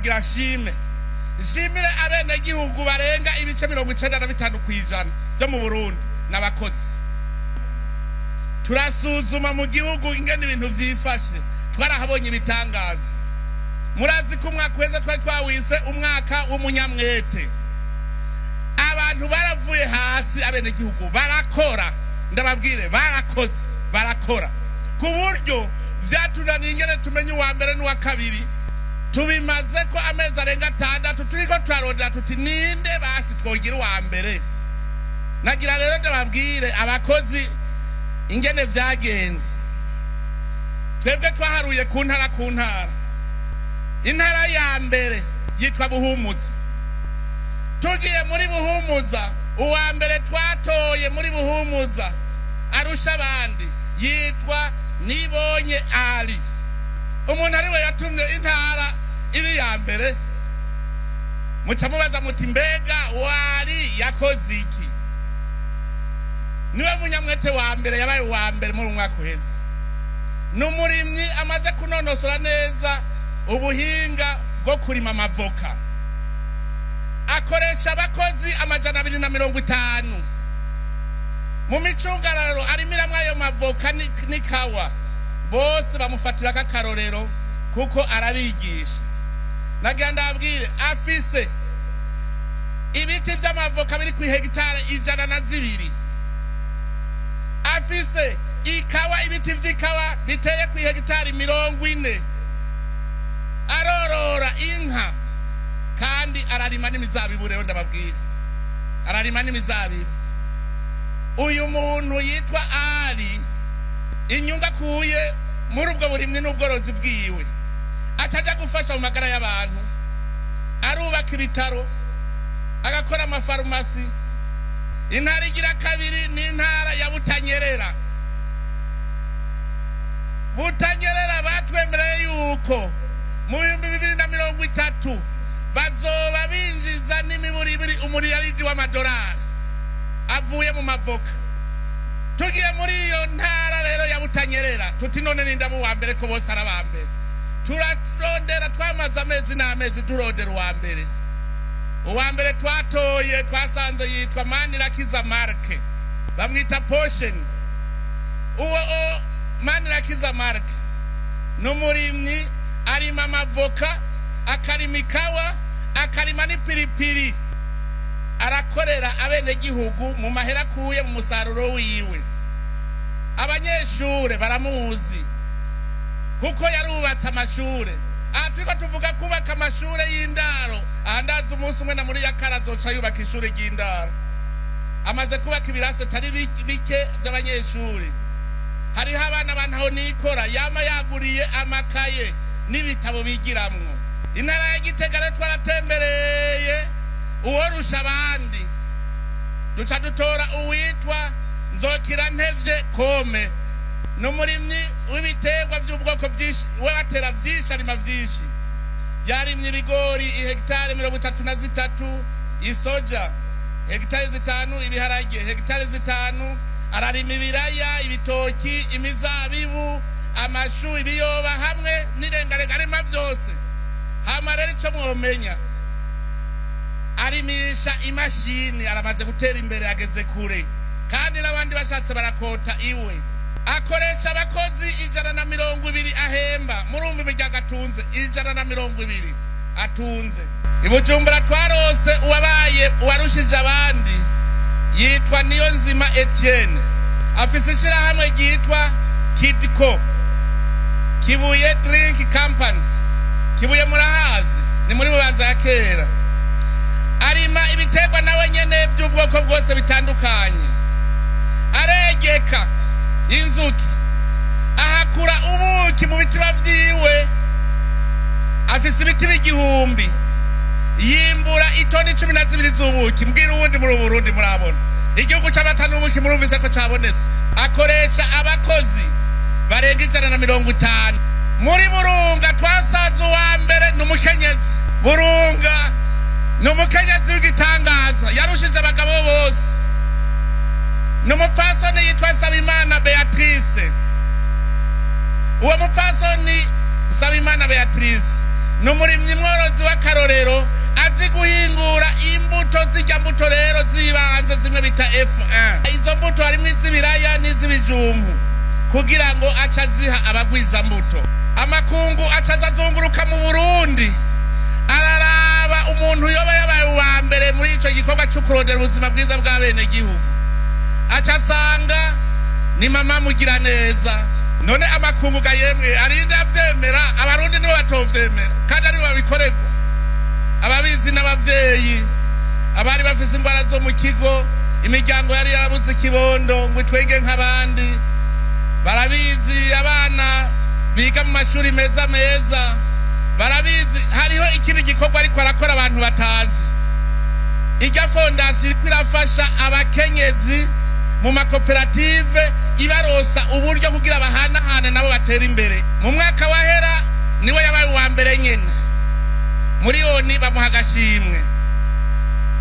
Nagira nshime, nshimire abenegihugu barenga ibice 95% byo mu Burundi n'abakozi. Turasuzuma mu gihugu ingene ibintu vyifashe, twarahabonye ibitangaza. Murazi ko umwaka uheze twari twawise umwaka w'umunyamwete. Abantu baravuye hasi, abenegihugu barakora, ndababwire, barakoze, barakora ku buryo vyatunaniye ingene tumenye uwa mbere n'uwa kabiri. Tubimaze ko amezi arenga 6 turiko turarondera tuti ninde basi twogira uwa mbere. Nagira rero ndababwire abakozi ingene vyagenze. Twebwe twaharuye ku ntara ku ntara. Intara ya mbere yitwa Buhumuza. Tugiye muri Buhumuza, uwa mbere twatoye muri Buhumuza arusha abandi yitwa Nibonye Ali. Umuntu ariwe yatumye intara iri ya mbere. Muca mubaza muti mbega wari yakoze iki? Niwe munyamwete wa mbere, yabaye uwa mbere muri umwaka uheze. Ni umurimyi amaze kunonosora neza ubuhinga bwo kurima amavoka. Akoresha abakozi 250 mu micungararo arimiramwo ayo mavoka n'ikawa. Bose bamufatira k'akarorero kuko arabigisha. Nagira ndabwire, afise ibiti vy'amavoka biri ku hegitari 102. Afise ikawa, ibiti vy'ikawa biteye ku hegitari 40. Arorora inka kandi ararima n'imizabibu. Rero ndababwira, ararima n'imizabibu. Uyu muntu yitwa Ali, inyungu akuye muri ubwo burimyi n'ubworozi bwiwe acaja gufasha mu magara y'abantu. Arubaka ibitaro, agakora amafarumasi. Intara igira kabiri ni intara ya Butanyerera. Butanyerera batwemereye yuko mu 2030 bazoba binjiza n'imiburiburi umuriyaridi w'amadolari avuye mu mavoka. Tugiye muri iyo ntara rero ya Butanyerera tuti none nindamu uwa mbere ko bose ari aba mbere? Turarondera, twamaze amezi n'amezi turondera uwa mbere. Uwa mbere twatoye, twasanze yitwa Manirakiza Marke, bamwita Potion. Uwo Manirakiza Marke ni umurimyi, arima amavoka, akarima ikawa, akarima n'ipiripiri. Arakorera abenegihugu mu mahera akuye mu musaruro wiwe. Abanyeshure baramuzi kuko yarubatse amashure. Aha turiko tuvuga kubaka amashure y'indaro. Aha ndazi umunsi umwe na muri yakara azoca yubaka ishure ry'indaro. Amaze kubaka ibirasi atari bike vy'abanyeshure. Hariho abana bantaho nikora yama yaguriye amakaye n'ibitabo bigiramwo. Intara ya Gitega rero twaratembereye uworusha abandi, duca dutora uwitwa Nzokirantevye Kome. Ni umurimyi w'ibiterwa vy'ubwoko bwinshi, we batera vyinshi, arima vyinshi. Yarimye ibigori ihegitari 33, isoja hegitari 5, ibiharage hegitari 5, ararima ibiraya, ibitoki, imizabibu, amashu, ibiyoba hamwe n'irengarenga, arima vyose. Hama rero ico mwomenya, arimisha imashini. Aramaze gutera imbere, ageze kure, kandi n'abandi bashatse barakota iwe. Akoresha abakozi 120 ahemba. Murumva imiryango atunze, 120 atunze. I Bujumbura twarose uwabaye uwarushije abandi, yitwa Niyonzima Etienne. Afise ishirahamwe ryitwa Kidco Kibuye Drink Company. Kibuye murahazi, ni muri Bubanza ya kera. Arima ibiterwa nawe nyene by'ubwoko bwose bitandukanye, aregeka inzuki, ahakura ubuki mu bitiba vyiwe. Afise ibiti 1000, yimbura itoni 12 z'ubuki. Mbwira uwundi muri Burundi murabona igihugu c'amata n'ubuki, murumvise ko cabonetse. Akoresha abakozi barenga 150. Muri Burunga twasanze uwa mbere ni umukenyezi. Burunga ni umukenyezi w'igitangaza, yarushije abagabo bose. Ni umupfasoni yitwa Sabimana Beatrice. Uwo mupfasoni Sabimana Beatrice ni umurimyi mworozi. F1. Izo mbuto harimwo iz'ibiraya n'iz'ibijumbu, kugira ngo aca aziha abagwizambuto. Amakungu aca aza azunguruka mu Burundi, araraba umuntu yoba yabaye uwa mbere muri ico gikorwa co kurondera ubuzima bwiza bw'abenegihugu, aca asanga ni mama Mugiraneza. None amakungu ga yemwe, arinde avyemera? Abarundi nibo batovyemera kandi aribo babikorerwa. Ababizi n'abavyeyi abari bafise ingwara zo mu kigo, imiryango yari yarabuze ikibondo ngo itwenge nk'abandi, barabizi. Abana biga mu mashuri meza meza barabizi. Hariho ikindi gikorwa ariko arakora abantu batazi. Irya fondation iriko irafasha abakenyezi mu makoperative, ibarosa uburyo kugira bahanahane nabo batera imbere. Mu mwaka wahera niwe yabaye uwa mbere nyene muri oni, bamuha agashimwe.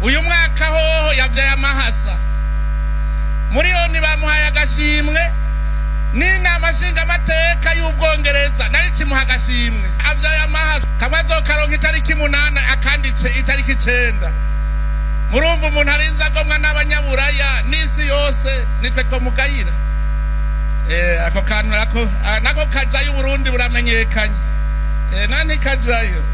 Uyu mwaka hoho yavyaye amahasa, muri oni bamuhaye agashimwe, n'inama nshingamateka y'Ubwongereza nayo ikimuha agashimwe. Avyaye amahasa, kamwe azokaronka itariki 8, akandi itariki 9. Murumva umuntu arinze agomwa n'abanyaburaya n'isi yose, nitwe twamugayira? Ako kantu nako, nako kajayo. Uburundi buramenyekanye, nani kajayo.